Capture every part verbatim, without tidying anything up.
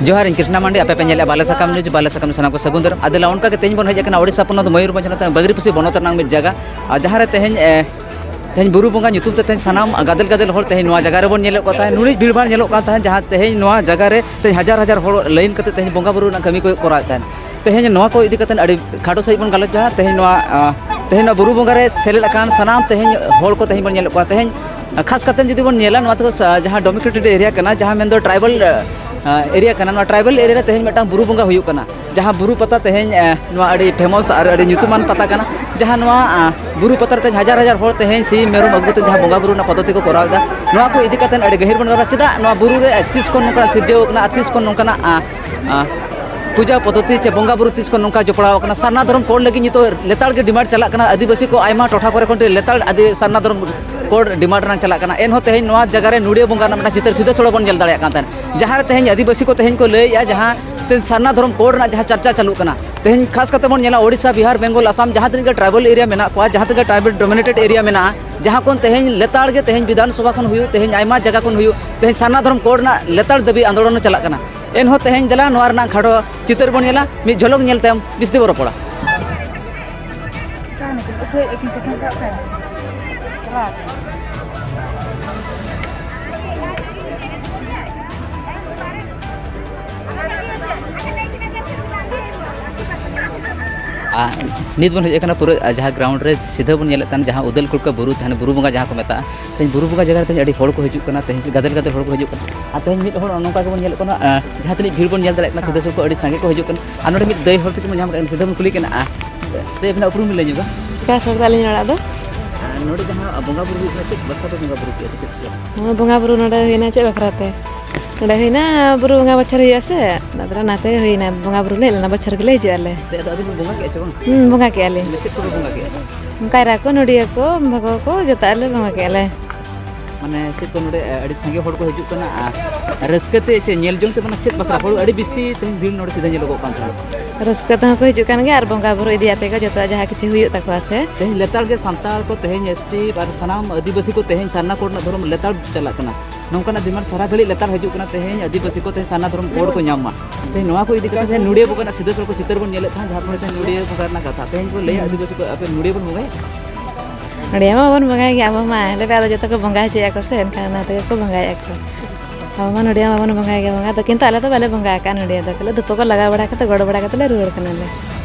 ᱡᱚᱦᱟᱨ, ᱤᱧ ᱠᱨᱤᱥᱱᱟ ᱢᱟᱱᱰᱤ, ᱟᱯᱮ ᱯᱮ ᱧᱮᱞᱮᱫᱼᱟ ᱵᱟᱞᱮ ᱥᱟᱠᱟᱢ ᱱᱤᱭᱩᱡᱽ, ᱵᱟᱞᱮ ᱥᱟᱠᱟᱢ ᱥᱟᱱᱟᱢ ᱠᱚ ᱥᱟᱹᱜᱩᱱ ᱫᱟᱨᱟᱢ᱾ ᱟᱫᱚ ᱚᱱᱠᱟ ᱜᱮ ᱛᱮᱦᱮᱧ ᱵᱚᱱ ᱦᱮᱡ ᱟᱠᱟᱱᱟ ᱳᱰᱤᱥᱟ ᱯᱚᱱᱚᱛ ᱢᱚᱭᱩᱨᱵᱷᱚᱸᱡᱽ ᱦᱚᱱᱚᱛ ᱵᱟᱜᱽᱨᱤᱯᱩᱥᱤ ᱵᱚᱱᱚᱛ ᱨᱮᱱᱟᱜ ᱢᱤᱫ ᱡᱟᱭᱜᱟ, ᱟᱨ ᱡᱟᱦᱟᱸ ᱨᱮ ᱛᱮᱦᱮᱧ, ᱮ, ᱛᱮᱦᱮᱧ ᱵᱩᱨᱩ ᱵᱚᱸᱜᱟ ᱧᱩᱛᱩᱢ ᱛᱮ ᱛᱮᱦᱮᱧ ᱥᱟᱱᱟᱢ ᱜᱟᱫᱮᱞ ᱜᱟᱫᱮᱞ ᱦᱚᱲ ᱛᱮᱦᱮᱧ ᱱᱚᱣᱟ ᱡᱟᱭᱜᱟ ᱨᱮᱵᱚᱱ ᱧᱮᱞᱮᱫ ᱠᱚ ᱛᱟᱦᱮᱸᱫ, ᱱᱩᱱᱟᱹᱜ ᱵᱷᱤᱲ ᱵᱷᱟᱲ ᱧᱮᱞᱚᱜ ᱠᱟᱱ ᱛᱟᱦᱮᱸᱫ, ᱡᱟᱦᱟᱸ ᱛᱮᱦᱮᱧ ᱱᱚᱣᱟ ᱡᱟᱭᱜᱟ ᱨᱮ ᱛᱮᱦᱮᱧ ᱦᱟᱡᱟᱨ ᱦᱟᱡᱟᱨ ᱦᱚᱲ ᱞᱟᱭᱤᱱ ᱠᱟᱛᱮ ᱛᱮᱦᱮᱧ ᱵᱚᱸᱜᱟ ᱵᱩᱨᱩ ᱨᱮᱱᱟᱜ ᱠᱟᱹᱢᱤ ᱠᱚ ᱠᱚᱨᱟᱣᱮᱫ ᱛᱟᱦᱮᱸᱫ᱾ ᱛᱮᱦᱮᱧ ᱱᱚᱣᱟ ᱠᱚ ᱤᱫᱤ ᱠᱟᱛᱮ ᱟᱹᱰᱤ ᱠᱷᱟᱴᱚ ᱥᱟᱺᱦᱤᱡ ᱵᱚᱱ ᱜᱟᱞᱚᱪᱟ᱾ ᱛᱮᱦᱮᱧ ᱱᱚᱣᱟ, ᱟ, ᱛᱮᱦᱮᱧ ᱱᱚᱣᱟ ᱵᱩᱨᱩ ᱵᱚᱸᱜᱟ ᱨᱮ ᱥᱮᱞᱮᱫ ᱟᱠᱟᱱ ᱥᱟᱱᱟᱢ ᱛᱮᱦᱮᱧ ᱦᱚᱲ ᱠᱚ ᱛᱮᱦᱮᱧ ᱵᱚᱱ ᱧᱮᱞᱮᱫ ᱠᱚᱣᱟ᱾ ᱛᱮᱦᱮᱧ ᱠᱷᱟᱥ ᱠᱟᱛᱮ ᱡᱩᱫᱤ ᱵᱚᱱ ᱧᱮᱞᱟ, ᱱᱚᱣᱟ ᱫᱚ ᱥᱟ-, ᱡᱟᱦᱟᱸ ᱰᱚᱢᱤᱠᱮᱴᱮᱰ ᱮᱨᱤᱭᱟ ᱠᱟᱱᱟ, ᱡᱟᱦᱟᱸ ᱢᱮᱱᱫᱚ ᱴᱨᱟᱭᱵᱟᱞ, ᱟ, ᱮᱨᱤᱭᱟ ᱠᱟᱱᱟ, ᱱᱚᱣᱟ ᱴᱨᱟᱭᱵᱟᱞ ᱮᱨᱤᱭᱟ ᱨᱮ ᱛᱮᱦᱮᱧ ᱢᱤᱫᱴᱟᱝ ᱵᱩᱨᱩ ᱵᱚᱸᱜᱟ ᱦᱩᱭᱩᱜ ᱠᱟᱱᱟ, ᱡᱟᱦᱟᱸ ᱵᱩᱨᱩ ᱯᱟᱛᱟ ᱛᱮᱦᱮᱧ, ᱟ, ᱱᱚᱣᱟ ᱟᱹᱰᱤ ᱯᱷᱮᱢᱟᱥ ᱟᱨ ᱟᱹᱰᱤ ᱧᱩᱛᱩᱢᱟᱱ ᱯᱟᱛᱟ ᱠᱟᱱᱟ, ᱡᱟᱦᱟᱸ ᱱᱚᱣᱟ, ᱟ, ᱵᱩᱨᱩ ᱯᱟᱛᱟ ᱨᱮ ᱛᱮᱦᱮᱧ ᱦᱟᱡᱟᱨ ᱦᱟᱡᱟᱨ ᱦᱚᱲ ᱛᱮᱦᱮᱧ ᱥᱤᱢ ᱢᱮᱨᱚᱢ ᱟᱹᱜᱩ ᱠᱟᱛᱮ ᱡᱟᱦᱟᱸ ᱵᱚᱸᱜᱟ ᱵᱩᱨᱩ ᱨᱮᱱᱟᱜ ᱯᱚᱫᱽᱫᱷᱚᱛᱤ ᱠᱚ ᱠᱚᱨᱟᱣ ᱮᱫᱟ, ᱱᱚᱣᱟ ᱠᱚ ᱤᱫᱤ ᱠᱟᱛᱮ ᱟᱹᱰᱤ ᱜᱟᱹᱦᱤᱨ ᱵᱚᱱ ᱜᱟᱞᱢᱟᱨᱟᱣᱟ᱾ ᱪᱮᱫᱟᱜ ᱱᱚᱣᱟ ᱵᱩᱨᱩ ᱨᱮ ᱛᱤᱥ ᱠᱷᱚᱱ ᱱᱚᱝᱠᱟ ᱥᱤᱨᱡᱟᱹᱣ ᱟᱠᱟᱱᱟ ᱟᱨ ᱛᱤᱥ ᱠᱷᱚᱱ ᱱᱚᱝᱠᱟᱱᱟᱜ, ᱟ, ᱟ, ᱯᱩᱡᱟ ᱯᱚᱫᱽᱫᱷᱚᱛᱤ ᱪᱮ ᱵᱚᱸᱜᱟ ᱵᱩᱨᱩ ᱛᱤᱥ ᱠᱷᱚᱱ ᱱᱚᱝᱠᱟ ᱡᱚᱯᱲᱟᱣ ᱟᱠᱟᱱᱟ? ᱥᱟᱨᱱᱟ ᱫᱷᱚᱨᱚᱢ ᱠᱳᱰ ᱞᱟᱹᱜᱤᱫ ᱱᱤᱛᱚᱜ ᱞᱮᱛᱟᱲ ᱜᱮ ᱰᱤᱢᱟᱱᱰ ᱪᱟᱞᱟᱜ ᱠᱟᱱᱟ᱾ ᱟᱹᱫᱤᱵᱟᱹᱥᱤ ᱠᱚ ᱟᱭᱢᱟ ᱴᱚᱴᱷᱟ ᱠᱚᱨᱮ ᱠᱷᱚᱱ ᱞᱮᱛᱟᱲ ᱟᱹᱫᱤ-, ᱥᱟᱨᱱᱟ ᱫᱷᱚᱨᱚᱢ ᱠᱳᱰ ᱰᱤᱢᱟᱱᱰ ᱨᱮᱱᱟᱜ ᱪᱟᱞᱟᱜ ᱠᱟᱱᱟ᱾ ᱮᱱᱦᱚᱸ ᱛᱮᱦᱮᱧ ᱱᱚᱣᱟ ᱡᱟᱭᱜᱟ ᱨᱮ ᱱᱚᱰᱤᱭᱟᱹ ᱵᱚᱸᱜᱟ ᱨᱮᱱᱟᱜ ᱢᱤᱫᱴᱟᱝ ᱪᱤᱛᱟᱹᱨ ᱥᱤᱫᱷᱟᱹ ᱥᱚᱲᱚ ᱵᱚᱱ ᱧᱮᱞ ᱫᱟᱲᱮᱭᱟᱜ ᱠᱟᱱ ᱛᱟᱦᱮᱸᱫ, ᱡᱟᱦᱟᱸ ᱨᱮ ᱛᱮᱦᱮᱧ ᱟᱹᱫᱤᱵᱟᱹᱥᱤ ᱠᱚ ᱛᱮᱦᱮᱧ ᱠᱚ ᱞᱟᱹᱭᱮᱫᱼᱟ, ᱡᱟᱦᱟᱸ ᱛᱮᱦᱮᱧ ᱥᱟᱨᱱᱟ ᱫᱷᱚᱨᱚᱢ ᱠᱳᱰ ᱨᱮᱱᱟᱜ ᱡᱟᱦᱟᱸ ᱪᱟᱨᱪᱟ ᱪᱟᱹᱞᱩᱜ ᱠᱟᱱᱟ, ᱛᱮᱦᱮᱧ ᱠᱷᱟᱥ ᱠᱟᱛᱮ ᱵᱚᱱ ᱧᱮᱞᱟ ᱳᱰᱤᱥᱟ, ᱵᱤᱦᱟᱨ, ᱵᱮᱝᱜᱚᱞ, ᱟᱥᱟᱢ, ᱡᱟᱦᱟᱸ ᱛᱤᱱᱟᱹᱜ ᱜᱮ ᱴᱨᱟᱭᱵᱟᱞ ᱮᱨᱤᱭᱟ ᱢᱮᱱᱟᱜ ᱠᱚᱣᱟ, ᱡᱟᱦᱟᱸ ᱛᱤᱱᱟᱹᱜ ᱜᱮ ᱴᱨᱟᱭᱵᱟᱞ ᱰᱳᱢᱤᱱᱮᱴᱮᱰ ᱮᱨᱤᱭᱟ ᱢᱮᱱᱟᱜᱼᱟ, ᱡᱟᱦᱟᱸ ᱠᱷᱚᱱ ᱛᱮᱦᱮᱧ ᱞᱮᱛᱟᱲ ᱜᱮ ᱛᱮᱦᱮᱧ ᱵᱤᱫᱷᱟᱱ ᱥᱚᱵᱷᱟ ᱠᱷᱚᱱ ᱦᱩᱭᱩᱜ, ᱛᱮᱦᱮᱧ ᱟᱭᱢᱟ ᱡᱟᱭᱜᱟ ᱠᱷᱚᱱ ᱦᱩᱭᱩᱜ, ᱛᱮᱦᱮᱧ ᱥᱟᱨᱱᱟ ᱫᱷᱚᱨᱚᱢ ᱠᱳᱰ ᱨᱮᱱᱟᱜ ᱞᱮᱛᱟᱲ ᱫᱟᱹᱵᱤ ᱟᱱᱫᱳᱞᱚᱱ ᱪᱟᱞᱟᱜ ᱠᱟᱱᱟ᱾ ᱮᱱᱦᱚᱸ ᱛᱮᱦᱮᱧ ᱫᱮᱞᱟ ᱱᱚᱣᱟ ᱨᱮᱱᱟᱜ ᱠᱷᱟᱴᱚ ᱪᱤᱛᱟᱹᱨ ᱵᱚᱱ ᱧᱮᱞᱟ, ᱢᱤᱫ ᱡᱷᱚᱞᱚᱠ ᱧᱮᱞ ᱛᱟᱭᱚᱢ ᱵᱤᱥᱛᱤ ᱵᱚᱱ ᱨᱚᱯᱚᱲᱟ᱾ ᱟᱨ ᱱᱤᱛ ᱵᱚᱱ ᱦᱮᱡ ᱟᱠᱟᱱᱟ ᱯᱩᱨᱟᱹ ᱡᱟᱦᱟᱸ ᱜᱨᱟᱣᱩᱱᱰ ᱨᱮ ᱥᱤᱫᱷᱟᱹ ᱵᱚᱱ ᱧᱮᱞᱮᱫ ᱛᱟᱦᱮᱱ, ᱡᱟᱦᱟᱸ ᱩᱫᱟᱹᱞ ᱠᱩᱲᱠᱟᱹ ᱵᱩᱨᱩ ᱛᱟᱦᱮᱱ, ᱵᱩᱨᱩ ᱵᱚᱸᱜᱟ ᱡᱟᱦᱟᱸ ᱠᱚ ᱢᱮᱛᱟᱜᱼᱟ, ᱛᱮᱦᱮᱧ ᱵᱩᱨᱩ ᱵᱚᱸᱜᱟ ᱡᱟᱭᱜᱟ ᱨᱮ ᱛᱮᱦᱮᱧ ᱟᱹᱰᱤ ᱦᱚᱲ ᱠᱚ ᱦᱤᱡᱩᱜ ᱠᱟᱱᱟ, ᱛᱮᱦᱮᱧ ᱜᱟᱫᱮᱞ ᱜᱟᱫᱮᱞ ᱦᱚᱲ ᱠᱚ ᱦᱤᱡᱩᱜ ᱠᱟᱱᱟ᱾ ᱟᱨ ᱛᱮᱦᱮᱧ ᱢᱤᱫ ᱦᱚᱲ ᱱᱚᱝᱠᱟ ᱜᱮᱵᱚᱱ ᱧᱮᱞᱮᱫ ᱠᱟᱱᱟ, ᱟᱸ, ᱡᱟᱦᱟᱸ ᱛᱤᱱᱟᱹᱜ ᱵᱷᱤᱲ ᱵᱚᱱ ᱧᱮᱞ ᱫᱟᱲᱮᱭᱟᱜ ᱠᱟᱱᱟ, ᱥᱤᱫᱷᱟᱹ ᱥᱩᱨ ᱠᱚ ᱟᱹᱰᱤ ᱥᱟᱸᱜᱮ ᱠᱚ ᱦᱤᱡᱩᱜ ᱠᱟᱱᱟ᱾ ᱟᱨ ᱱᱚᱰᱮ ᱢᱤᱫ ᱫᱟᱹᱭ ᱦᱚᱲ ᱛᱟᱹᱠᱤᱱ ᱵᱚᱱ ᱧᱟᱢ ᱠᱟᱜ ᱠᱤᱱᱟ, ᱥᱤᱫᱷᱟᱹ ᱵᱚᱱ ᱠᱩᱞᱤ ᱠᱟᱱᱟ, ᱟᱸ, ᱫᱟᱹᱭ, ᱟᱵᱤᱱᱟᱜ ᱩᱯᱨᱩᱢ ᱵᱤᱱ ᱞᱟᱹᱭ ᱧᱚᱜᱟ? ᱵᱤᱠᱟᱥ ᱦᱟᱸᱥᱫᱟ ᱟᱹᱞᱤᱧᱟᱜ ᱚᱲᱟᱜ ᱫᱚ᱾ ᱟᱨ ᱱᱚᱰᱮ ᱡᱟᱦᱟᱸ ᱵᱚᱸᱜᱟ ᱵᱩᱨᱩ ᱦᱩᱭᱩᱜ ᱠᱟᱱᱟ, ᱪᱮᱫ ᱵᱟᱠᱷᱨᱟ ᱯᱮ ᱵᱚᱸᱜᱟ ᱵᱩᱨᱩ ᱠᱮᱜᱼᱟ ᱥᱮ ᱪᱮᱫ ᱠᱚ? ᱱᱚᱣᱟ ᱵᱚᱸᱜᱟ ᱵᱩᱨᱩ ᱱᱚᱰᱮ ᱦᱩᱭᱱᱟ ᱪᱮᱫ ᱵᱟᱠᱷᱨᱟ ᱛᱮ? ᱱᱚᱰᱮ ᱦᱩᱭᱱᱟ ᱵᱩᱨᱩ ᱵᱚᱸᱜᱟ ᱵᱚᱪᱷᱚᱨ ᱦᱩᱭᱩᱜᱼᱟ ᱥᱮ, ᱟᱫᱚ ᱚᱱᱟᱛᱮ ᱦᱩᱭᱱᱟ, ᱵᱚᱸᱜᱟ ᱵᱩᱨᱩ ᱞᱮ ᱦᱮᱡ ᱞᱮᱱᱟ, ᱵᱚᱪᱷᱚᱨ ᱜᱮᱞᱮ ᱦᱤᱡᱩᱜ ᱟᱞᱮ᱾ ᱫᱟᱹᱭ, ᱟᱫᱚ ᱟᱹᱵᱤᱱ ᱵᱤᱱ ᱵᱚᱸᱜᱟ ᱠᱮᱜᱼᱟ ᱪᱮ ᱵᱟᱝ? ᱦᱩᱸ, ᱵᱚᱸᱜᱟ ᱠᱮᱜᱼᱟ ᱞᱮ᱾ ᱪᱮᱫ ᱠᱚᱯᱮ ᱵᱚᱸᱜᱟ ᱠᱮᱜᱼᱟ? ᱠᱟᱭᱨᱟ ᱠᱚ, ᱱᱚᱰᱤᱭᱟᱹ ᱠᱚ, ᱵᱷᱚᱜᱚ ᱠᱚ, ᱡᱚᱛᱚᱣᱟᱜ ᱞᱮ ᱵᱚᱸᱜᱟ ᱠᱮᱜᱼᱟ ᱞᱮ᱾ ᱢᱟᱱᱮ ᱪᱮᱫ ᱠᱚ ᱱᱚᱰᱮ ᱟᱹᱰᱤ ᱥᱟᱸᱜᱮ ᱦᱚᱲ ᱠᱚ ᱦᱤᱡᱩᱜ ᱠᱟᱱᱟ, ᱟᱨ ᱨᱟᱹᱥᱠᱟᱹ ᱛᱮ ᱪᱮᱫ ᱧᱮᱞ ᱡᱚᱝ ᱛᱮ ᱢᱟᱱᱮ ᱪᱮᱫ ᱵᱟᱠᱷᱨᱟ ᱦᱚᱲ ᱟᱹᱰᱤ ᱵᱤᱥᱛᱤ ᱛᱮᱦᱮᱧ ᱵᱷᱤᱲ ᱱᱚᱰᱮ ᱥᱤᱫᱷᱟᱹ ᱧᱮᱞᱚᱜᱚᱜ ᱠᱟᱱ ᱛᱟᱦᱮᱸᱱᱟ᱾ ᱨᱟᱹᱥᱠᱟᱹ ᱛᱮᱦᱚᱸ ᱠᱚ ᱦᱤᱡᱩᱜ ᱠᱟᱱ ᱜᱮᱭᱟ ᱟᱨ ᱵᱚᱸᱜᱟ ᱵᱩᱨᱩ ᱤᱫᱤ ᱟᱛᱮ ᱠᱚ ᱡᱚᱛᱚᱣᱟᱜ ᱡᱟᱦᱟᱸ ᱠᱤᱪᱷᱩ ᱦᱩᱭᱩᱜ ᱛᱟᱠᱚᱣᱟ ᱥᱮ᱾ ᱛᱮᱦᱮᱧ ᱞᱮᱛᱟᱲ ᱜᱮ ᱥᱟᱱᱛᱟᱲ ᱠᱚ, ᱛᱮᱦᱮᱧ ᱮᱥ ᱴᱤ ᱟᱨ ᱥᱟᱱᱟᱢ ᱟᱹᱫᱤᱵᱟᱹᱥᱤ ᱠᱚ ᱛᱮᱦᱮᱧ ᱥᱟᱨᱱᱟ ᱠᱳᱰ ᱨᱮᱱᱟᱜ ᱫᱷᱚᱨᱚᱢ ᱞᱮᱛᱟᱲ ᱪᱟᱞᱟᱜ ᱠᱟᱱᱟ᱾ ᱱᱚᱝᱠᱟᱱᱟᱜ ᱫᱤᱱ ᱢᱟᱱ ᱥᱟᱨᱟ ᱜᱷᱟᱹᱲᱤᱡ ᱞᱮᱛᱟᱲ ᱦᱤᱡᱩᱜ ᱠᱟᱱᱟ, ᱛᱮᱦᱮᱧ ᱟᱹᱫᱤᱵᱟᱹᱥᱤ ᱠᱚ ᱛᱮᱦᱮᱧ ᱥᱟᱨᱱᱟ ᱫᱷᱚᱨᱚᱢ ᱠᱳᱰ ᱠᱚ ᱧᱟᱢ ᱢᱟ᱾ ᱛᱮᱦᱮᱧ ᱱᱚᱣᱟ ᱠᱚ ᱤᱫᱤ ᱠᱟᱛᱮ ᱛᱮᱦᱮᱧ ᱱᱚᱰᱤᱭᱟᱹ ᱵᱚᱸᱜᱟ ᱨᱮᱱᱟᱜ ᱥᱤᱫᱷᱟᱹ ᱥᱚᱲᱚᱠ ᱪᱤᱛᱟᱹᱨ ᱵᱚᱱ ᱧᱮᱞᱮᱫ ᱛᱟᱦᱮᱸᱫ, ᱡᱟᱦᱟᱸ ᱠᱚᱨᱮ ᱛᱮᱦᱮᱧ ᱱᱚᱰᱤᱭᱟᱹ ᱵᱚᱸᱜᱟ ᱨᱮᱱᱟᱜ ᱠᱟᱛᱷᱟ, ᱛᱮᱦᱮᱧ ᱠᱚ ᱞᱟᱹᱭᱟ ᱟᱹᱫᱤᱵᱟᱹᱥᱤ ᱠᱚ, ᱟᱯᱮ ᱱᱚᱰᱤᱭᱟᱹ ᱵᱚᱱ ᱵᱚᱸᱜᱟᱭᱟ? ᱱᱚᱰᱤᱭᱟᱹ ᱢᱟ ᱵᱟᱵᱚᱱ ᱵᱚᱸᱜᱟᱭ ᱜᱮ, ᱟᱵᱚ ᱢᱟ ᱞᱮᱵᱮ ᱟᱫᱚ ᱡᱚᱛᱚ ᱠᱚ ᱵᱚᱸᱜᱟ ᱦᱚᱪᱚᱭᱮᱫᱼᱟ ᱠᱚ ᱥᱮ, ᱮᱱᱠᱷᱟᱱ ᱚᱱᱟ ᱛᱮᱜᱮ ᱠᱚ ᱵᱚᱸᱜᱟᱭᱮᱫᱼᱟ ᱠᱚ᱾ ᱟᱵᱚ ᱢᱟ ᱱᱚᱰᱤᱭᱟᱹ ᱢᱟ ᱵᱟᱵᱚᱱ ᱵᱚᱸᱜᱟᱭ ᱜᱮ ᱵᱚᱸᱜᱟ ᱫᱚ, ᱠᱤᱱᱛᱩ ᱟᱞᱮ ᱫᱚ ᱵᱟᱞᱮ ᱵᱚᱸᱜᱟ ᱟᱠᱟᱫᱼᱟ ᱱᱚᱰᱤᱭᱟᱹ ᱫᱚ, ᱠᱷᱟᱹᱞᱤ ᱫᱷᱩᱯᱟᱹ ᱠᱚ ᱞᱟᱜᱟᱣ ᱵᱟᱲᱟ ᱠᱟᱛᱮ ᱜᱚᱲᱚ ᱵᱟᱲᱟ ᱠᱟᱛᱮ ᱞᱮ ᱨᱩᱣᱟᱹᱲ ᱠᱟᱱᱟᱞᱮ᱾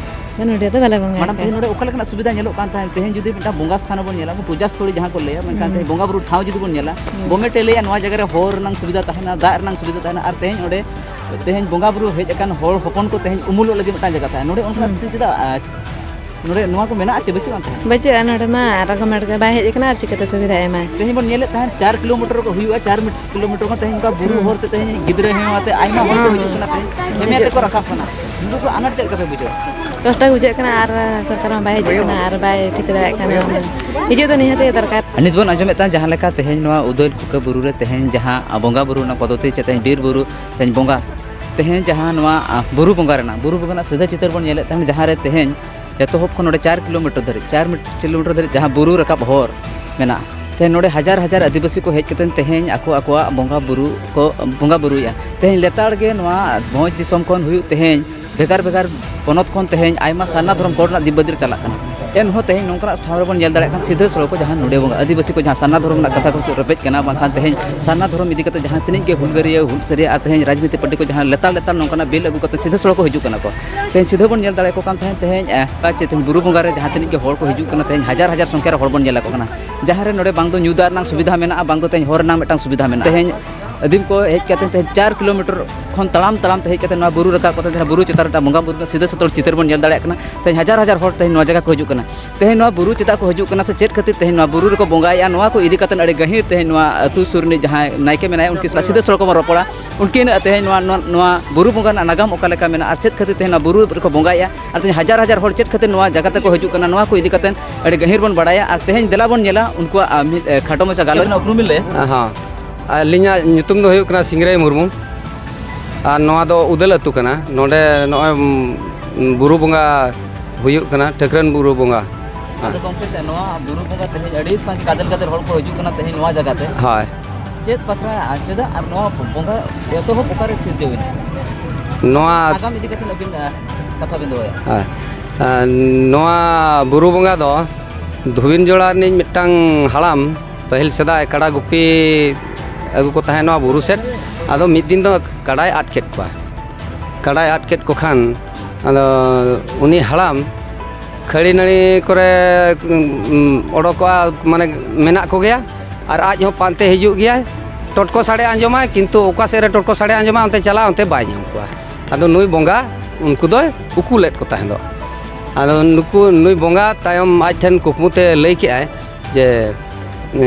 ᱟᱫᱚ ᱱᱚᱰᱤᱭᱟᱹ ᱫᱚ ᱵᱟᱞᱮ ᱵᱚᱸᱜᱟᱭ ᱢᱮᱰᱟᱢ, ᱜᱮᱭᱟ᱾ ᱛᱮᱦᱮᱧ ᱱᱚᱰᱮ ᱚᱠᱟ ᱞᱮᱠᱟᱱᱟᱜ ᱥᱩᱵᱤᱫᱷᱟ ᱧᱮᱞᱚᱜ ᱠᱟᱱ ᱛᱟᱦᱮᱸᱫ? ᱛᱮᱦᱮᱧ ᱡᱩᱫᱤ ᱢᱤᱫᱴᱟᱝ ᱵᱚᱸᱜᱟ ᱥᱛᱷᱟᱱ ᱵᱚᱱ ᱧᱮᱞᱟ, ᱯᱩᱡᱟ ᱥᱛᱷᱚᱞᱤ ᱡᱟᱦᱟᱸ ᱠᱚ ᱞᱟᱹᱭᱟ, ᱢᱮᱱᱠᱷᱟᱱ ᱦᱩᱸ᱾ ᱛᱮᱦᱮᱧ ᱵᱚᱸᱜᱟ ᱵᱩᱨᱩ ᱴᱷᱟᱶ ᱡᱩᱫᱤ ᱵᱚᱱ ᱧᱮᱞᱟ, ᱦᱩᱸ᱾ ᱜᱚᱵᱷᱢᱮᱱᱴ ᱮ ᱞᱟᱹᱭᱟ ᱱᱚᱣᱟ ᱡᱟᱭᱜᱟ ᱨᱮ ᱦᱚᱨ ᱨᱮᱱᱟᱜ ᱥᱩᱵᱤᱫᱷᱟ ᱛᱟᱦᱮᱱᱟ, ᱫᱟᱜ ᱨᱮᱱᱟᱜ ᱥᱩᱵᱤᱫᱷᱟ ᱛᱟᱦᱮᱱᱟ, ᱟᱨ ᱛᱮᱦᱮᱧ ᱚᱸᱰᱮ ᱛᱮᱦᱮᱧ ᱵᱚᱸᱜᱟ ᱵᱩᱨᱩ ᱦᱮᱡ ᱟᱠᱟᱱ ᱦᱚᱲ ᱦᱚᱯᱚᱱ ᱠᱚ ᱛᱮᱦᱮᱧ ᱩᱢᱩᱞᱚᱜ ᱞᱟᱹᱜᱤᱫ ᱢᱤᱫᱴᱟᱝ ᱡᱟᱭᱜᱟ ᱛᱟᱦᱮᱱᱟ᱾ ᱱᱚᱰᱮ ᱚᱱᱠᱟᱱᱟᱜ ᱦᱩᱸ᱾ ᱥᱛᱷᱤᱛᱤ ᱪᱮᱫᱟᱜ, ᱟᱨ ᱱᱚᱰᱮ ᱱᱚᱣᱟ ᱠᱚ ᱢᱮᱱᱟᱜᱼᱟ ᱪᱮ ᱵᱟᱹᱪᱩᱜᱼᱟ ᱛᱟᱦᱮᱸᱫ? ᱵᱟᱹᱪᱩᱜᱼᱟ, ᱱᱚᱰᱮ ᱢᱟ ᱟᱨ ᱜᱚᱵᱷᱢᱮᱱᱴ ᱜᱮ ᱵᱟᱭ ᱦᱮᱡ ᱟᱠᱟᱱᱟ, ᱟᱨ ᱪᱤᱠᱟᱹᱛᱮ ᱥᱩᱵᱤᱫᱷᱟᱭ ᱮᱢᱟᱭ? ᱛᱮᱦᱮᱧ ᱵᱚᱱ ᱧᱮᱞᱮᱫ ᱛᱟᱦᱮᱸᱫ ᱪᱟᱨ ᱠᱤᱞᱳᱢᱤᱴᱟᱨ ᱠᱚ ᱦᱩᱭᱩᱜᱼᱟ, ᱪᱟᱨ ᱢᱤᱴ-, ᱠᱤᱞᱳᱢᱤᱴᱟᱨ ᱠᱷᱚᱱ ᱛᱮᱦᱮᱧ ᱚᱱᱠᱟ ᱵᱩᱨᱩ ᱦᱩᱸ᱾ ᱦᱚᱨ ᱛᱮ ᱛᱮᱦᱮᱧ ᱜᱤᱫᱽᱨᱟᱹ ᱦᱮᱸ ᱟᱛᱮ ᱟᱭᱢᱟ ᱦᱚᱲ ᱠᱚ ᱦᱩᱸ, ᱦᱤᱡᱩᱜ ᱦᱩᱸ᱾ ᱠᱟᱱᱟ, ᱛᱮᱦᱮᱧ ᱦᱮᱸ ᱦᱤᱡᱩᱜ ᱟᱛᱮ ᱠᱚ ᱨᱟᱠᱟᱵ ᱠᱟᱱᱟ᱾ ᱱᱩᱠᱩ ᱟᱱᱟᱴ ᱪᱮᱫ ᱞᱮᱠᱟ ᱯᱮ ᱵᱩᱡᱷᱟᱹᱣᱟ? ᱠᱚᱥᱴᱚ ᱜᱮ ᱵᱩᱡᱷᱟᱹᱜ ᱠᱟᱱᱟ, ᱟᱨ ᱥᱚᱨᱠᱟᱨ ᱢᱟ ᱵᱟᱭ ᱦᱤᱡᱩᱜ ᱠᱟᱱᱟ ᱟᱨ ᱵᱟᱭ ᱴᱷᱤᱠᱟᱹ ᱫᱟᱲᱮᱭᱟᱜ ᱠᱟᱱᱟ᱾ ᱦᱤᱡᱩᱜ ᱫᱚ ᱱᱤᱦᱟᱹᱛ ᱜᱮ ᱫᱚᱨᱠᱟᱨ᱾ ᱱᱤᱛ ᱵᱚᱱ ᱟᱸᱡᱚᱢᱮᱫ ᱛᱟᱦᱮᱸ ᱡᱟᱦᱟᱸ ᱞᱮᱠᱟ ᱛᱮᱦᱮᱧ ᱱᱚᱣᱟ ᱩᱫᱟᱹᱭ ᱠᱷᱩᱠᱟᱹ ᱵᱩᱨᱩ ᱨᱮ ᱛᱮᱦᱮᱧ ᱡᱟᱦᱟᱸ ᱵᱚᱸᱜᱟ ᱵᱩᱨᱩ ᱨᱮᱱᱟᱜ ᱯᱚᱫᱽᱫᱷᱚᱛᱤ ᱪᱮ ᱛᱮᱦᱮᱧ ᱵᱤᱨ ᱵᱩᱨᱩ ᱛᱮᱦᱮᱧ ᱵᱚᱸᱜᱟ, ᱛᱮᱦᱮᱧ ᱡᱟᱦᱟᱸ ᱱᱚᱣᱟ, ᱟ, ᱵᱩᱨᱩ ᱵᱚᱸᱜᱟ ᱨᱮᱱᱟᱜ, ᱵᱩᱨᱩ ᱵᱚᱸᱜᱟ ᱨᱮᱱᱟᱜ ᱥᱤᱫᱷᱟᱹ ᱪᱤᱛᱟᱹᱨ ᱵᱚᱱ ᱧᱮᱞᱮᱫ ᱛᱟᱦᱮᱸ ᱡᱟᱦᱟᱸ ᱨᱮ ᱛᱮᱦᱮᱧ ᱮᱛᱚᱦᱚᱵ ᱠᱷᱚᱱ ᱱᱚᱰᱮ ᱪᱟᱨ ᱠᱤᱞᱳᱢᱤᱴᱟᱨ ᱫᱷᱟᱹᱨᱤᱡ, ᱪᱟᱨ ᱢᱤᱴ-, ᱠᱤᱞᱳᱢᱤᱴᱟᱨ ᱫᱷᱟᱹᱨᱤᱡ ᱡᱟᱦᱟᱸ ᱵᱩᱨᱩ ᱨᱟᱠᱟᱵ ᱦᱚᱨ ᱢᱮᱱᱟᱜᱼᱟ, ᱛᱮᱦᱮᱧ ᱱᱚᱰᱮ ᱦᱟᱡᱟᱨ ᱦᱟᱡᱟᱨ ᱟᱹᱫᱤᱵᱟᱹᱥᱤ ᱠᱚ ᱦᱮᱡ ᱠᱟᱛᱮ ᱛᱮᱦᱮᱧ ᱟᱠᱚ ᱟᱠᱚᱣᱟᱜ ᱵᱚᱸᱜᱟ ᱵᱩᱨᱩ ᱠᱚ ᱵᱚᱸᱜᱟ ᱵᱩᱨᱩᱭᱮᱫᱼᱟ᱾ ᱛᱮᱦᱮᱧ ᱞᱮᱛᱟᱲ ᱜᱮ ᱱᱚᱣᱟ ᱵᱷᱚᱸᱡᱽ ᱫᱤᱥᱚᱢ ᱠᱷᱚᱱ ᱦᱩᱭᱩᱜ ᱛᱮᱦᱮᱧ ᱵᱷᱮᱜᱟᱨ ᱵᱷᱮᱜᱟᱨ ᱯᱚᱱᱚᱛ ᱠᱷᱚᱱ ᱛᱮᱦᱮᱧ ᱟᱭᱢᱟ ᱥᱟᱨᱱᱟ ᱫᱷᱚᱨᱚᱢ ᱠᱳᱰ ᱨᱮᱱᱟᱜ ᱫᱤᱵᱽᱵᱟᱹᱫᱤᱨ ᱪᱟᱞᱟᱜ ᱠᱟᱱᱟ᱾ ᱮᱱᱦᱚᱸ ᱛᱮᱦᱮᱧ ᱱᱚᱝᱠᱟᱱᱟᱜ ᱴᱷᱟᱶ ᱨᱮᱵᱚᱱ ᱧᱮᱞ ᱫᱟᱲᱮᱭᱟᱜ ᱠᱷᱟᱱ ᱥᱤᱫᱷᱟᱹ ᱥᱚᱲᱚᱠ ᱠᱚ ᱡᱟᱦᱟᱸ ᱱᱚᱰᱮ ᱵᱚᱸᱜᱟ ᱟᱹᱫᱤᱵᱟᱹᱥᱤ ᱠᱚ ᱡᱟᱦᱟᱸ ᱥᱟᱨᱱᱟ ᱫᱷᱚᱨᱚᱢ ᱨᱮᱱᱟᱜ ᱠᱟᱛᱷᱟ ᱠᱚ ᱨᱮᱯᱮᱡ ᱠᱟᱱᱟ, ᱵᱟᱝᱠᱷᱟᱱ ᱛᱮᱦᱮᱧ ᱥᱟᱨᱱᱟ ᱫᱷᱚᱨᱚᱢ ᱤᱫᱤ ᱠᱟᱛᱮ ᱡᱟᱦᱟᱸ ᱛᱤᱱᱟᱹᱜ ᱜᱮ ᱦᱩᱞᱜᱟᱹᱨᱤᱭᱟᱹ, ᱦᱩᱞᱥᱟᱹᱨᱤᱭᱟᱹ ᱟᱨ ᱛᱮᱦᱮᱧ ᱨᱟᱡᱽᱱᱤᱛᱤ ᱯᱟᱨᱴᱤ ᱠᱚ ᱡᱟᱦᱟᱸ ᱞᱮᱛᱟᱲ ᱞᱮᱛᱟᱲ ᱱᱚᱝᱠᱟᱱᱟᱜ ᱵᱤᱞ ᱟᱹᱜᱩ ᱠᱟᱛᱮ ᱥᱤᱫᱷᱟᱹ ᱥᱚᱲᱚᱠ ᱠᱚ ᱦᱤᱡᱩᱜ ᱠᱟᱱᱟ ᱠᱚ, ᱛᱮᱦᱮᱧ ᱥᱤᱫᱷᱟᱹ ᱵᱚᱱ ᱧᱮᱞ ᱫᱟᱲᱮᱭᱟᱠᱚ ᱠᱟᱱ ᱛᱟᱦᱮᱸᱫ ᱛᱮᱦᱮᱧ, ᱮ, ᱪᱮ ᱛᱮᱦᱮᱧ ᱵᱩᱨᱩ ᱵᱚᱸᱜᱟ ᱨᱮ ᱡᱟᱦᱟᱸ ᱛᱤᱱᱟᱹᱜ ᱜᱮ ᱦᱚᱲ ᱠᱚ ᱦᱤᱡᱩᱜ ᱠᱟᱱᱟ, ᱛᱮᱦᱮᱧ ᱦᱟᱡᱟᱨ ᱦᱟᱡᱟᱨ ᱥᱚᱝᱠᱷᱟ ᱨᱮ ᱦᱚᱲ ᱵᱚᱱ ᱧᱮᱞ ᱟᱠᱚ ᱠᱟᱱᱟ᱾ ᱡᱟᱦᱟᱸ ᱨᱮ ᱱᱚᱰᱮ ᱵᱟᱝ ᱫᱚ ᱧᱩ ᱫᱟᱜ ᱨᱮᱱᱟᱜ ᱥᱩᱵᱤᱫᱷᱟ ᱢᱮᱱᱟᱜᱼᱟ, ᱵᱟᱝ ᱫᱚ ᱛᱮᱦᱮᱧ ᱦᱚᱨ ᱨᱮᱱᱟᱜ ᱢᱤᱫᱴᱟᱝ ᱥᱩᱵᱤᱫᱷᱟ ᱢᱮᱱᱟᱜᱼᱟ᱾ ᱛᱮᱦᱮᱧ ᱟᱹᱫᱤᱢ ᱠᱚ ᱦᱮᱡ ᱠᱟᱛᱮ ᱛᱮᱦᱮᱧ ᱪᱟᱨ ᱠᱤᱞᱳᱢᱤᱴᱟᱨ ᱠᱷᱚᱱ ᱛᱟᱲᱟᱢ ᱛᱟᱲᱟᱢ ᱛᱮ ᱦᱮᱡ ᱠᱟᱛᱮ ᱱᱚᱣᱟ ᱵᱩᱨᱩ ᱨᱟᱠᱟᱵ ᱠᱟᱛᱮ ᱡᱟᱦᱟᱸ ᱵᱩᱨᱩ ᱪᱮᱛᱟᱱ ᱨᱮ ᱢᱤᱫᱴᱟᱝ ᱵᱚᱸᱜᱟ ᱵᱩᱨᱩ ᱨᱮᱱᱟᱜ ᱥᱤᱫᱷᱟᱹ ᱥᱚᱛᱚᱞ ᱪᱤᱛᱟᱹᱨ ᱵᱚᱱ ᱧᱮᱞ ᱫᱟᱲᱮᱭᱟᱜ ᱠᱟᱱᱟ᱾ ᱛᱮᱦᱮᱧ ᱦᱟᱡᱟᱨ ᱦᱟᱡᱟᱨ ᱦᱚᱲ ᱛᱮᱦᱮᱧ ᱱᱚᱣᱟ ᱡᱟᱭᱜᱟ ᱠᱚ ᱦᱤᱡᱩᱜ ᱠᱟᱱᱟ᱾ ᱛᱮᱦᱮᱧ ᱱᱚᱣᱟ ᱵᱩᱨᱩ ᱪᱮᱫᱟᱜ ᱠᱚ ᱦᱤᱡᱩᱜ ᱠᱟᱱᱟ ᱥᱮ ᱪᱮᱫ ᱠᱷᱟᱹᱛᱤᱨ ᱛᱮᱦᱮᱧ ᱱᱚᱣᱟ ᱵᱩᱨᱩ ᱨᱮᱠᱚ ᱵᱚᱸᱜᱟᱭᱮᱫᱼᱟ, ᱱᱚᱣᱟ ᱠᱚ ᱤᱫᱤ ᱠᱟᱛᱮ ᱟᱹᱰᱤ ᱜᱟᱹᱦᱤᱨ ᱛᱮᱦᱮᱧ ᱱᱚᱣᱟ ᱟᱹᱛᱩ ᱥᱩᱨ ᱨᱤᱱᱤᱡ ᱡᱟᱦᱟᱸᱭ ᱱᱟᱭᱠᱮ ᱢᱮᱱᱟᱭᱟ, ᱩᱱᱠᱤᱱ ᱥᱟᱞᱟᱜ ᱥᱤᱫᱷᱟᱹ ᱥᱚᱲᱚᱠ ᱵᱚᱱ ᱨᱚᱯᱚᱲᱟ᱾ ᱩᱱᱠᱤᱱ ᱛᱮᱦᱮᱧ ᱱᱚᱣᱟ, ᱱᱚᱣᱟ, ᱱᱚᱣᱟ ᱵᱩᱨᱩ ᱵᱚᱸᱜᱟ ᱨᱮᱱᱟᱜ ᱱᱟᱜᱟᱢ ᱚᱠᱟ ᱞᱮᱠᱟ ᱢᱮᱱᱟᱜᱼᱟ ᱟᱨ ᱪᱮᱫ ᱠᱷᱟᱹᱛᱤᱨ ᱛᱮᱦᱮᱧ ᱱᱚᱣᱟ ᱵᱩᱨᱩ ᱨᱮᱠᱚ ᱵᱚᱸᱜᱟᱭᱮᱫᱼᱟ ᱟᱨ ᱛᱮᱦᱮᱧ ᱦᱟᱡᱟᱨ ᱦᱟᱡᱟᱨ ᱦᱚᱲ ᱪᱮᱫ ᱠᱷᱟᱹᱛᱤᱨ ᱱᱚᱣᱟ ᱡᱟᱭᱜᱟ ᱛᱮᱠᱚ ᱦᱤᱡᱩᱜ ᱠᱟᱱᱟ, ᱱᱚᱣᱟ ᱠᱚ ᱤᱫᱤ ᱠᱟᱛᱮ ᱟᱹᱰᱤ ᱜᱟᱹᱦᱤᱨ ᱵᱚᱱ ᱵᱟᱲᱟᱭᱟ᱾ ᱟᱨ ᱛᱮᱦᱮᱧ ᱫᱮᱞᱟ ᱵᱚᱱ ᱧᱮᱞᱟ ᱩᱱᱠᱩᱣᱟᱜ, ᱟᱨ, ᱢᱤᱫ, ᱮ, ᱠᱷᱟᱴᱚ ᱢᱟᱪᱷᱟ ᱜᱟᱞᱚᱪ᱾ ᱟᱵᱤᱱᱟᱜ ᱩᱯᱨᱩᱢ ᱵᱤᱱ ᱞᱟᱹᱭᱟ? ᱦᱚᱸ, ᱟᱹᱞᱤᱧᱟᱜ ᱧᱩᱛᱩᱢ ᱫᱚ ᱦᱩᱭᱩᱜ ᱠᱟᱱᱟ ᱥᱤᱝᱨᱟᱹᱭ ᱢᱩᱨᱢᱩ᱾ ᱟᱨ ᱱᱚᱣᱟ ᱫᱚ ᱩᱫᱟᱹᱞ ᱟᱹᱛᱩ ᱠᱟᱱᱟ᱾ ᱱᱚᱰᱮ ᱱᱚᱜᱼᱚᱭ, ᱩᱢ, ᱵᱩᱨᱩ ᱵᱚᱸᱜᱟ ᱦᱩᱭᱩᱜ ᱠᱟᱱᱟ, ᱴᱷᱟᱹᱠᱨᱟᱹᱱ ᱵᱩᱨᱩ ᱵᱚᱸᱜᱟ᱾ ᱟᱫᱚ ᱜᱚᱢᱠᱮ, ᱱᱚᱣᱟ ᱵᱩᱨᱩ ᱵᱚᱸᱜᱟ ᱛᱮᱦᱮᱧ ᱟᱹᱰᱤ ᱥᱟᱸᱜᱮ ᱜᱟᱫᱮᱞ ᱜᱟᱫᱮᱞ ᱦᱚᱲ ᱠᱚ ᱦᱤᱡᱩᱜ ᱠᱟᱱᱟ ᱛᱮᱦᱮᱧ ᱱᱚᱣᱟ ᱡᱟᱭᱜᱟ ᱛᱮ᱾ ᱦᱳᱭ᱾ ᱪᱮᱫ ᱵᱟᱠᱷᱨᱟ ᱟᱨ ᱪᱮᱫᱟᱜ ᱟᱨ ᱱᱚᱣᱟ ᱵᱚᱸᱜᱟ ᱮᱛᱚᱦᱚᱵ ᱚᱠᱟᱨᱮ ᱥᱤᱨᱡᱟᱹᱣ ᱮᱱᱟ? ᱱᱚᱣᱟ ᱱᱟᱜᱟᱢ ᱤᱫᱤ ᱠᱟᱛᱮ ᱟᱹᱵᱤᱱ, ᱟ, ᱠᱟᱛᱷᱟ ᱵᱤᱱ ᱫᱚᱦᱚᱭᱟ᱾ ᱦᱮᱸ᱾ ᱟ, ᱱᱚᱣᱟ ᱵᱩᱨᱩ ᱵᱚᱸᱜᱟ ᱫᱚ ᱫᱷᱩᱵᱤᱱ ᱡᱚᱲᱟ ᱨᱤᱱᱤᱡ ᱢᱤᱫᱴᱟᱝ ᱦᱟᱲᱟᱢ, ᱯᱟᱹᱦᱤᱞ ᱥᱮᱫᱟᱭ ᱠᱟᱰᱟ ᱜᱩᱯᱤ ᱟᱹᱜᱩ ᱠᱚ ᱛᱟᱦᱮᱸᱫ ᱱᱚᱣᱟ ᱵᱩᱨᱩ ᱥᱮᱫ᱾ ᱟᱫᱚ ᱢᱤᱫ ᱫᱤᱱ ᱫᱚ ᱠᱟᱰᱟᱭ ᱟᱫ ᱠᱮᱫ ᱠᱚᱣᱟ᱾ ᱠᱟᱰᱟᱭ ᱟᱫ ᱠᱮᱫ ᱠᱚ ᱠᱷᱟᱱ, ᱟᱫᱚ ᱩᱱᱤ ᱦᱟᱲᱟᱢ ᱠᱷᱟᱹᱲᱤ ᱱᱟᱹᱲᱤ ᱠᱚᱨᱮ, ᱩᱸ, ᱚᱰᱚᱠᱚᱜᱼᱟ, ᱢᱟᱱᱮ ᱢᱮᱱᱟᱜ ᱠᱚᱜᱮᱭᱟ᱾ ᱟᱨ ᱟᱡ ᱦᱚᱸ ᱯᱟᱱᱛᱮ ᱦᱤᱡᱩᱜ ᱜᱮᱭᱟᱭ, ᱴᱚᱴᱠᱚ ᱥᱟᱰᱮ ᱟᱸᱡᱚᱢᱟᱭ, ᱠᱤᱱᱛᱩ ᱚᱠᱟ ᱥᱮᱫ ᱨᱮ ᱴᱚᱴᱠᱚ ᱥᱟᱰᱮ ᱟᱸᱡᱚᱢᱟ ᱚᱱᱛᱮ ᱪᱟᱞᱟᱜᱼᱟ, ᱚᱱᱛᱮ ᱵᱟᱭ ᱧᱟᱢ ᱠᱚᱣᱟ᱾ ᱟᱫᱚ ᱱᱩᱭ ᱵᱚᱸᱜᱟ ᱩᱱᱠᱩ ᱫᱚᱭ ᱩᱠᱩ ᱞᱮᱫ ᱠᱚ ᱛᱟᱦᱮᱸ ᱫᱚ᱾ ᱟᱫᱚ ᱱᱩᱠᱩ, ᱱᱩᱭ ᱵᱚᱸᱜᱟ ᱛᱟᱭᱚᱢ ᱟᱡ ᱴᱷᱮᱱ ᱠᱩᱠᱢᱩ ᱛᱮ ᱞᱟᱹᱭ ᱠᱮᱜᱼᱟᱭ ᱡᱮ, ᱮ,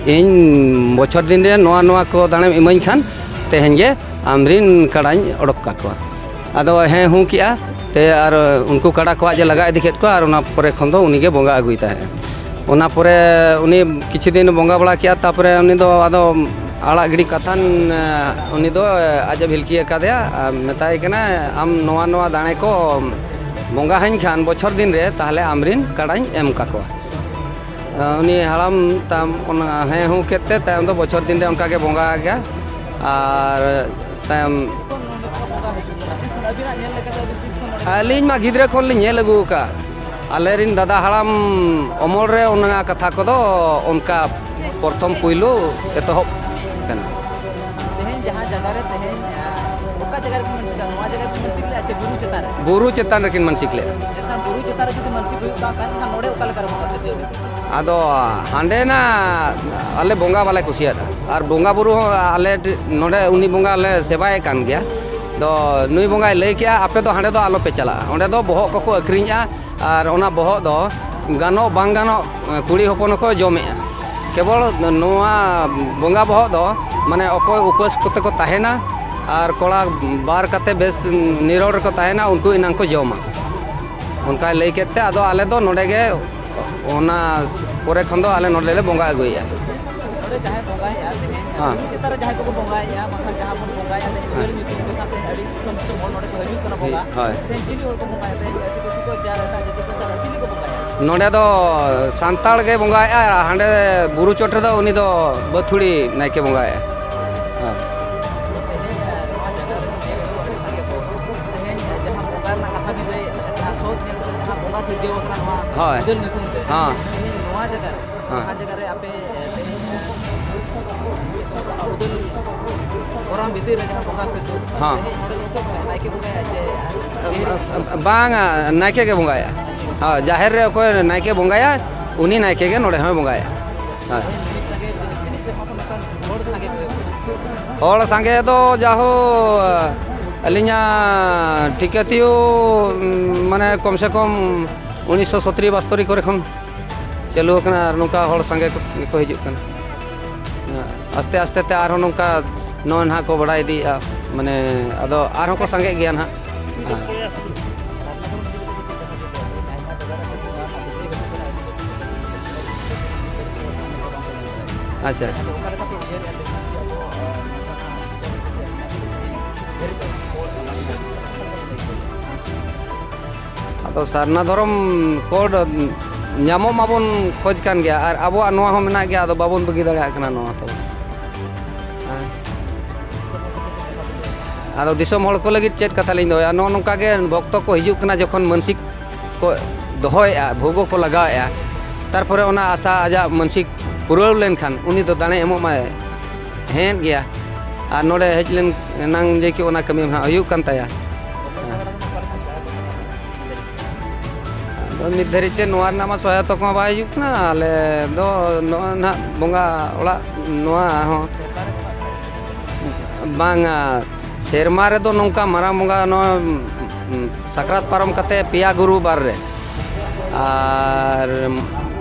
ᱤᱧ ᱵᱚᱪᱷᱚᱨ ᱫᱤᱱ ᱨᱮ ᱱᱚᱣᱟ, ᱱᱚᱣᱟ ᱠᱚ ᱫᱟᱲᱮᱢ ᱤᱢᱟᱹᱧ ᱠᱷᱟᱱ ᱛᱮᱦᱮᱧ ᱜᱮ ᱟᱢᱨᱤᱱ ᱠᱟᱰᱟᱧ ᱚᱰᱚᱠ ᱠᱟᱠᱚᱣᱟ᱾ ᱟᱫᱚ ᱦᱮᱸ ᱦᱩᱸ ᱠᱮᱜᱼᱟ ᱛᱮ, ᱟᱨ ᱩᱱᱠᱩ ᱠᱟᱰᱟ ᱠᱚ ᱟᱡ ᱮ ᱞᱟᱜᱟ ᱤᱫᱤ ᱠᱮᱫ ᱠᱚᱣᱟ, ᱟᱨ ᱚᱱᱟ ᱯᱚᱨᱮ ᱠᱷᱚᱱ ᱫᱚ ᱩᱱᱤ ᱜᱮ ᱵᱚᱸᱜᱟ ᱟᱹᱜᱩᱭ ᱛᱟᱦᱮᱸᱫ᱾ ᱚᱱᱟ ᱯᱚᱨᱮ ᱩᱱᱤ ᱠᱤᱪᱷᱩ ᱫᱤᱱ ᱵᱚᱸᱜᱟ ᱵᱟᱲᱟ ᱠᱮᱜᱼᱟ, ᱛᱟᱨᱯᱚᱨᱮ ᱩᱱᱤ ᱫᱚ ᱟᱫᱚ ᱟᱲᱟᱜ ᱜᱤᱰᱤ ᱠᱟᱛᱷᱟᱱ, ᱮ, ᱩᱱᱤ ᱫᱚ ᱟᱡ ᱮ ᱵᱷᱤᱞᱠᱤ ᱟᱠᱟᱫᱮᱭᱟ ᱟᱨ ᱢᱮᱛᱟᱭ ᱠᱟᱱᱟ, "ᱟᱢ ᱱᱚᱣᱟ, ᱱᱚᱣᱟ ᱫᱟᱲᱮ ᱠᱚ ᱵᱚᱸᱜᱟ ᱟᱹᱧ ᱠᱷᱟᱱ ᱵᱚᱪᱷᱚᱨ ᱫᱤᱱ ᱨᱮ, ᱛᱟᱦᱞᱮ ᱟᱢᱨᱤᱱ ᱠᱟᱰᱟᱧ ᱮᱢ ᱠᱟᱠᱚᱣᱟ᱾" ᱩᱱᱤ ᱦᱟᱲᱟᱢ ᱛᱟᱭᱚᱢ ᱚᱱᱟ ᱦᱮᱸ ᱦᱩᱸ ᱠᱮᱫ ᱛᱮ, ᱛᱟᱭᱚᱢ ᱫᱚ ᱵᱚᱪᱷᱚᱨ ᱫᱤᱱ ᱨᱮ ᱚᱱᱠᱟ ᱜᱮ ᱵᱚᱸᱜᱟ ᱜᱮᱭᱟ᱾ ᱟᱨ ᱛᱟᱭᱚᱢ ᱟᱹᱞᱤᱧ ᱢᱟ ᱜᱤᱫᱽᱨᱟᱹ ᱠᱷᱚᱱ ᱞᱤᱧ ᱧᱮᱞ ᱟᱹᱜᱩ ᱟᱠᱟᱫ᱾ ᱟᱞᱮ ᱨᱮᱱ ᱫᱟᱫᱟ ᱦᱟᱲᱟᱢ ᱚᱢᱚᱞ ᱨᱮ ᱚᱱᱟ ᱠᱟᱛᱷᱟ ᱠᱚᱫᱚ ᱚᱱᱠᱟ ᱯᱨᱚᱛᱷᱚᱢ ᱯᱩᱭᱞᱩ ᱮᱛᱚᱦᱚᱵ ᱠᱟᱱᱟ᱾ ᱛᱮᱦᱮᱧ ᱡᱟᱦᱟᱸ ᱡᱟᱭᱜᱟ ᱨᱮ ᱛᱮᱦᱮᱧ, ᱟᱸ, ᱚᱠᱟ ᱡᱟᱭᱜᱟ ᱨᱮ ᱵᱚᱱ ᱢᱟᱹᱱᱥᱤᱠᱟ? ᱱᱚᱣᱟ ᱡᱟᱭᱜᱟ ᱨᱮ ᱵᱚᱱ ᱢᱟᱹᱱᱥᱤᱠ ᱞᱮᱫᱼᱟ ᱪᱮ ᱵᱩᱨᱩ ᱪᱮᱛᱟᱱ ᱨᱮ? ᱵᱩᱨᱩ ᱪᱮᱛᱟᱱ ᱨᱮᱠᱤᱱ ᱢᱟᱹᱱᱥᱤᱠ ᱞᱮᱫᱼᱟ᱾ ᱢᱮᱱᱠᱷᱟᱱ ᱵᱩᱨᱩ ᱪᱮᱛᱟᱱ ᱚᱠᱟᱨᱮ ᱡᱩᱫᱤ ᱢᱟᱱᱥᱤᱠ ᱦᱩᱭᱩᱜ ᱠᱟᱱ ᱠᱷᱟᱱ, ᱱᱚᱰᱮ ᱚᱠᱟ ᱞᱮᱠᱟ ᱨᱮ ᱵᱚᱸᱜᱟ ᱥᱤᱨᱡᱟᱹᱣ ᱦᱩᱭᱩᱜᱼᱟ? ᱟᱫᱚ ᱦᱟᱸᱰᱮᱱᱟᱜ ᱟᱞᱮ ᱵᱚᱸᱜᱟ ᱵᱟᱞᱮ ᱠᱩᱥᱤᱭᱟᱫᱟ, ᱟᱨ ᱵᱚᱸᱜᱟ ᱵᱩᱨᱩ ᱦᱚᱸ ᱟᱞᱮ ᱴᱷᱮ-, ᱱᱚᱰᱮ ᱩᱱᱤ ᱵᱚᱸᱜᱟ ᱞᱮ ᱥᱮᱵᱟᱭᱮ ᱠᱟᱱ ᱜᱮᱭᱟ᱾ ᱫᱚ ᱱᱩᱭ ᱵᱚᱸᱜᱟᱭ ᱞᱟᱹᱭ ᱠᱮᱜᱼᱟ, "ᱟᱯᱮ ᱫᱚ ᱦᱟᱸᱰᱮ ᱫᱚ ᱟᱞᱚᱯᱮ ᱪᱟᱞᱟᱜᱼᱟ, ᱚᱸᱰᱮ ᱫᱚ ᱵᱚᱦᱚᱜ ᱠᱚᱠᱚ ᱟᱹᱠᱷᱨᱤᱧᱮᱜᱼᱟ, ᱟᱨ ᱚᱱᱟ ᱵᱚᱦᱚᱜ ᱫᱚ ᱜᱟᱱᱚᱜ ᱵᱟᱝ ᱜᱟᱱᱚᱜ ᱠᱩᱲᱤ ᱦᱚᱯᱚᱱ ᱦᱚᱸᱠᱚ ᱡᱚᱢᱮᱜᱼᱟ, ᱠᱮᱵᱚᱞ ᱱᱚᱣᱟ ᱵᱚᱸᱜᱟ ᱵᱚᱦᱚᱜ ᱫᱚ ᱢᱟᱱᱮ ᱚᱠᱚᱭ ᱩᱯᱟᱹᱥ ᱠᱚᱛᱮ ᱠᱚ ᱛᱟᱦᱮᱱᱟ ᱟᱨ ᱠᱚᱲᱟ ᱵᱟᱨ ᱠᱟᱛᱮ ᱵᱮᱥ ᱱᱤᱨᱚᱲ ᱨᱮᱠᱚ ᱛᱟᱦᱮᱱᱟ, ᱩᱱᱠᱩ ᱮᱱᱟᱝ ᱠᱚ ᱡᱚᱢᱟ", ᱚᱱᱠᱟᱭ ᱞᱟᱹᱭ ᱠᱮᱫ ᱛᱮ ᱟᱫᱚ ᱟᱞᱮ ᱫᱚ ᱱᱚᱰᱮ ᱜᱮ, ᱚᱱᱟ ᱯᱚᱨᱮ ᱠᱷᱚᱱ ᱫᱚ ᱟᱞᱮ ᱱᱚᱰᱮ ᱞᱮ ᱵᱚᱸᱜᱟ ᱟᱹᱜᱩᱭᱮᱫᱼᱟ᱾ ᱱᱚᱰᱮ ᱡᱟᱦᱟᱸᱭ ᱵᱚᱸᱜᱟᱭᱮᱫᱼᱟ ᱛᱮᱦᱮᱧ, ᱦᱮᱸ᱾ ᱩᱱᱤ ᱪᱮᱛᱟᱱ ᱨᱮ ᱡᱟᱦᱟᱸᱭ ᱠᱚᱠᱚ ᱵᱚᱸᱜᱟᱭᱮᱫᱼᱟ, ᱵᱟᱝᱠᱷᱟᱱ ᱡᱟᱦᱟᱸ ᱵᱚᱱ ᱵᱚᱸᱜᱟᱭᱮᱫᱼᱟ ᱛᱮᱦᱮᱧ, ᱦᱮᱸ᱾ ᱩᱭᱦᱟᱹᱨ ᱧᱩᱛᱩᱢ ᱞᱮᱠᱟᱛᱮ ᱟᱹᱰᱤ ᱫᱤᱥᱚᱢ ᱫᱤᱥᱚᱢ ᱦᱚᱲ ᱱᱚᱰᱮ ᱠᱚ ᱦᱤᱡᱩᱜ ᱠᱟᱱᱟ ᱵᱚᱸᱜᱟ᱾ ᱦᱳᱭ᱾ ᱛᱮᱦᱮᱧ ᱪᱤᱞᱤ ᱦᱚᱲ ᱠᱚ ᱵᱚᱸᱜᱟᱭᱟ? ᱛᱮᱦᱮᱧ ᱟᱹᱫᱤᱵᱟᱹᱥᱤ ᱠᱚ ᱪᱟᱞᱟᱜᱼᱟ, ᱪᱤᱞᱤ ᱠᱚ ᱵᱚᱸᱜᱟᱭᱟ? ᱱᱚᱰᱮ ᱫᱚ ᱥᱟᱱᱛᱟᱲ ᱜᱮ ᱵᱚᱸᱜᱟᱭᱮᱫᱼᱟ, ᱦᱟᱸᱰᱮ ᱵᱩᱨᱩ ᱪᱚᱴ ᱨᱮᱫᱚ ᱩᱱᱤ ᱫᱚ ᱵᱟᱹᱛᱷᱩᱲᱤ ᱱᱟᱭᱠᱮ ᱵᱚᱸᱜᱟᱭᱮᱫᱼᱟ᱾ ᱦᱮᱸ᱾ ᱛᱮᱦᱮᱧ, ᱮ, ᱱᱚᱣᱟ ᱡᱟᱭᱜᱟ ᱨᱮ ᱧᱮᱞ ᱠᱚ ᱟᱹᱰᱤ ᱥᱟᱸᱜᱮ ᱠᱚ᱾ ᱛᱮᱦᱮᱧ, ᱮ, ᱡᱟᱦᱟᱸ ᱵᱚᱸᱜᱟ ᱨᱮᱱᱟᱜ ᱠᱟᱛᱷᱟ ᱵᱤᱱ ᱞᱟᱹᱭᱮᱫ ᱛᱟᱦᱮᱸᱫ, ᱡᱟᱦᱟᱸ ᱥᱚᱛ ᱧᱮᱞ ᱠᱟᱛᱮ ᱡᱟᱦᱟᱸ ᱵᱚᱸᱜᱟ ᱥᱤᱨᱡᱟᱹᱣ ᱟᱠᱟᱱᱟ ᱱᱚᱣᱟ ᱦᱳᱭ᱾ ᱵᱤᱫᱟᱹᱞ ᱧᱩᱛᱩᱢ ᱛᱮ, ᱦᱮᱸ᱾ ᱛᱮᱦᱮᱧ ᱱᱚᱣᱟ ᱡᱟᱭᱜᱟ ᱨᱮ, ᱦᱮᱸ᱾ ᱡᱟᱦᱟᱸ ᱡᱟᱭᱜᱟ ᱨᱮ ᱟᱯᱮ, ᱮ, ᱛᱮᱦᱮᱧ, ᱮ, ᱪᱮᱫ ᱠᱚ ᱢᱮᱛᱟᱜᱼᱟ, ᱩᱫᱟᱹᱞ ᱜᱚᱨᱟᱢ ᱵᱷᱤᱛᱤᱨ ᱨᱮ ᱡᱟᱦᱟᱸ ᱵᱚᱸᱜᱟ ᱥᱤᱨᱡᱟᱹᱣ, ᱦᱮᱸ᱾ ᱛᱮᱦᱮᱧ ᱱᱚᱰᱮ ᱫᱚ ᱚᱠᱚᱭ ᱵᱚᱸᱜᱟᱭᱟ? ᱱᱟᱭᱠᱮ ᱵᱚᱸᱜᱟᱭᱟ ᱪᱮ ᱟᱨ ᱵᱟᱝᱟ, ᱱᱟᱭᱠᱮ ᱜᱮ ᱵᱚᱸᱜᱟᱭᱟ᱾ ᱦᱳᱭ, ᱡᱟᱦᱮᱨ ᱨᱮ ᱚᱠᱚᱭ ᱱᱟᱭᱠᱮ ᱵᱚᱸᱜᱟᱭᱟ, ᱩᱱᱤ ᱱᱟᱭᱠᱮ ᱜᱮ ᱱᱚᱰᱮ ᱦᱚᱸᱭ ᱵᱚᱸᱜᱟᱭᱟ᱾ ᱦᱳᱭ᱾ ᱦᱚᱲ ᱥᱟᱸᱜᱮ ᱫᱚ ᱡᱟᱦᱳ ᱟᱹᱞᱤᱧᱟᱜ ᱴᱷᱤᱠᱟᱹ ᱛᱤᱭᱳ, ᱢᱟᱱᱮ ᱠᱚᱢ ᱥᱮ ᱠᱚᱢ ᱩᱱᱤᱥᱥᱚ ᱥᱚᱛᱨᱤ ᱵᱟᱥᱛᱚᱨᱤ ᱠᱚᱨᱮ ᱠᱷᱚᱱ ᱪᱟᱹᱞᱩ ᱟᱠᱟᱱᱟ ᱟᱨ ᱱᱚᱝᱠᱟ ᱦᱚᱲ ᱥᱟᱸᱜᱮ ᱠᱚ, ᱜᱮᱠᱚ ᱦᱤᱡᱩᱜ ᱠᱟᱱᱟ᱾ ᱟᱥᱛᱮ ᱟᱥᱛᱮ ᱛᱮ ᱟᱨᱦᱚᱸ ᱱᱚᱝᱠᱟ ᱱᱚᱜᱼᱚᱭ ᱱᱟᱦᱟᱜ ᱠᱚ ᱵᱟᱲᱟᱭ ᱤᱫᱤᱭᱮᱫᱼᱟ, ᱢᱟᱱᱮ ᱟᱫᱚ ᱟᱨᱦᱚᱸ ᱠᱚ ᱥᱟᱸᱜᱮᱜ ᱜᱮᱭᱟ ᱱᱟᱦᱟᱜ᱾ ᱦᱮᱸ᱾ ᱟᱪᱪᱷᱟ᱾ ᱟᱫᱚ ᱥᱟᱨᱱᱟ ᱫᱷᱚᱨᱚᱢ ᱠᱳᱰ ᱧᱟᱢᱚᱜ ᱢᱟᱵᱚᱱ ᱠᱷᱚᱡᱽ ᱠᱟᱱ ᱜᱮᱭᱟ, ᱟᱨ ᱟᱵᱚᱣᱟᱜ ᱱᱚᱣᱟ ᱦᱚᱸ ᱢᱮᱱᱟᱜ ᱜᱮᱭᱟ, ᱟᱫᱚ ᱵᱟᱵᱚᱱ ᱵᱟᱹᱜᱤ ᱫᱟᱲᱮᱭᱟᱜ ᱠᱟᱱᱟ ᱱᱚᱣᱟ ᱛᱟᱵᱚᱱ᱾ ᱦᱮᱸ᱾ ᱟᱫᱚ ᱫᱤᱥᱚᱢ ᱦᱚᱲ ᱠᱚ ᱞᱟᱹᱜᱤᱫ ᱪᱮᱫ ᱠᱟᱛᱷᱟ ᱞᱤᱧ ᱫᱚᱦᱚᱭᱟ? ᱱᱚᱜᱼᱚ ᱱᱚᱝᱠᱟ ᱜᱮ ᱵᱷᱚᱠᱛᱚ ᱠᱚ ᱦᱤᱡᱩᱜ ᱠᱟᱱᱟ, ᱡᱚᱠᱷᱚᱱ ᱢᱟᱹᱱᱥᱤᱠ ᱠᱚ ᱫᱚᱦᱚᱭᱮᱫᱼᱟ, ᱵᱷᱳᱜᱚ ᱠᱚ ᱞᱟᱜᱟᱣᱮᱫᱼᱟ, ᱛᱟᱨᱯᱚᱨᱮ ᱚᱱᱟ ᱟᱥᱟ ᱟᱡᱟᱜ ᱢᱟᱹᱱᱥᱤᱠ ᱯᱩᱨᱟᱹᱣ ᱞᱮᱱᱠᱷᱟᱱ ᱩᱱᱤ ᱫᱚ ᱫᱟᱲᱮ ᱮᱢᱚᱜ ᱢᱟᱭ ᱦᱮᱸ ᱜᱮᱭᱟ᱾ ᱟᱨ ᱱᱚᱰᱮ ᱦᱮᱡ ᱞᱮᱱ ᱮᱱᱟᱝ ᱡᱮ ᱠᱤ ᱚᱱᱟ ᱠᱟᱹᱢᱤ ᱢᱟ ᱦᱩᱭᱩᱜ ᱠᱟᱱ ᱛᱟᱭᱟ᱾ ᱱᱤᱛ ᱫᱷᱟᱹᱨᱤᱡ ᱛᱮ ᱱᱚᱣᱟ ᱨᱮᱱᱟᱜ ᱢᱟ ᱥᱚᱦᱟᱭᱚᱛᱟ ᱠᱚᱢᱟ ᱵᱟᱭ ᱦᱤᱡᱩᱜ ᱠᱟᱱᱟ᱾ ᱟᱞᱮ ᱫᱚ ᱱᱚᱜᱼᱚᱭ ᱱᱟᱦᱟᱜ ᱵᱚᱸᱜᱟ ᱚᱲᱟᱜ ᱱᱚᱣᱟ ᱦᱚᱸ ᱵᱟᱝᱟ, ᱥᱮᱨᱢᱟ ᱨᱮᱫᱚ ᱱᱚᱝᱠᱟ ᱢᱟᱨᱟᱝ ᱵᱚᱸᱜᱟ ᱱᱚᱣᱟ ᱥᱟᱠᱨᱟᱛ ᱯᱟᱨᱚᱢ ᱠᱟᱛᱮ ᱯᱮᱭᱟ ᱜᱩᱨᱩᱵᱟᱨ ᱨᱮ ᱟᱨ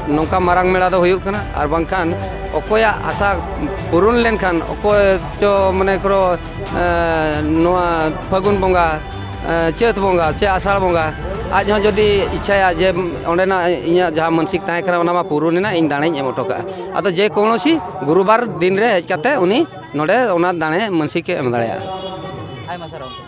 ᱱᱚᱝᱠᱟ ᱢᱟᱨᱟᱝ ᱢᱮᱞᱟ ᱫᱚ ᱦᱩᱭᱩᱜ ᱠᱟᱱᱟ᱾ ᱟᱨ ᱵᱟᱝᱠᱷᱟᱱ ᱚᱠᱚᱭᱟᱜ ᱟᱥᱟ ᱯᱩᱨᱩᱱ ᱞᱮᱱᱠᱷᱟᱱ, ᱚᱠᱚᱭ ᱪᱚ ᱢᱚᱱᱮ ᱠᱚᱨᱚ ᱱᱚᱣᱟ ᱯᱷᱟᱹᱜᱩᱱ ᱵᱚᱸᱜᱟ, ᱪᱟᱹᱛ ᱵᱚᱸᱜᱟ ᱥᱮ ᱟᱥᱟᱲ ᱵᱚᱸᱜᱟ ᱟᱡ ᱦᱚᱸ ᱡᱩᱫᱤ ᱤᱪᱪᱷᱟᱭᱟ ᱡᱮ ᱚᱸᱰᱮᱱᱟᱜ ᱤᱧᱟᱹᱜ ᱡᱟᱦᱟᱸ ᱢᱟᱹᱱᱥᱤᱠ ᱛᱟᱦᱮᱸ ᱠᱟᱱᱟ ᱚᱱᱟ ᱢᱟ ᱯᱩᱨᱩᱱ ᱮᱱᱟ, ᱤᱧ ᱫᱟᱲᱮᱧ ᱮᱢ ᱦᱚᱴᱚ ᱠᱟᱜᱼᱟ, ᱟᱫᱚ ᱡᱮ ᱠᱳᱱᱳᱥᱤ ᱜᱩᱨᱩᱵᱟᱨ ᱫᱤᱱ ᱨᱮ ᱦᱮᱡ ᱠᱟᱛᱮ ᱩᱱᱤ ᱱᱚᱰᱮ ᱚᱱᱟ ᱫᱟᱲᱮ ᱢᱟᱹᱱᱥᱤᱠ ᱮ ᱮᱢ ᱫᱟᱲᱮᱭᱟᱜᱼᱟ᱾ ᱟᱭᱢᱟ ᱥᱟᱨᱦᱟᱣ᱾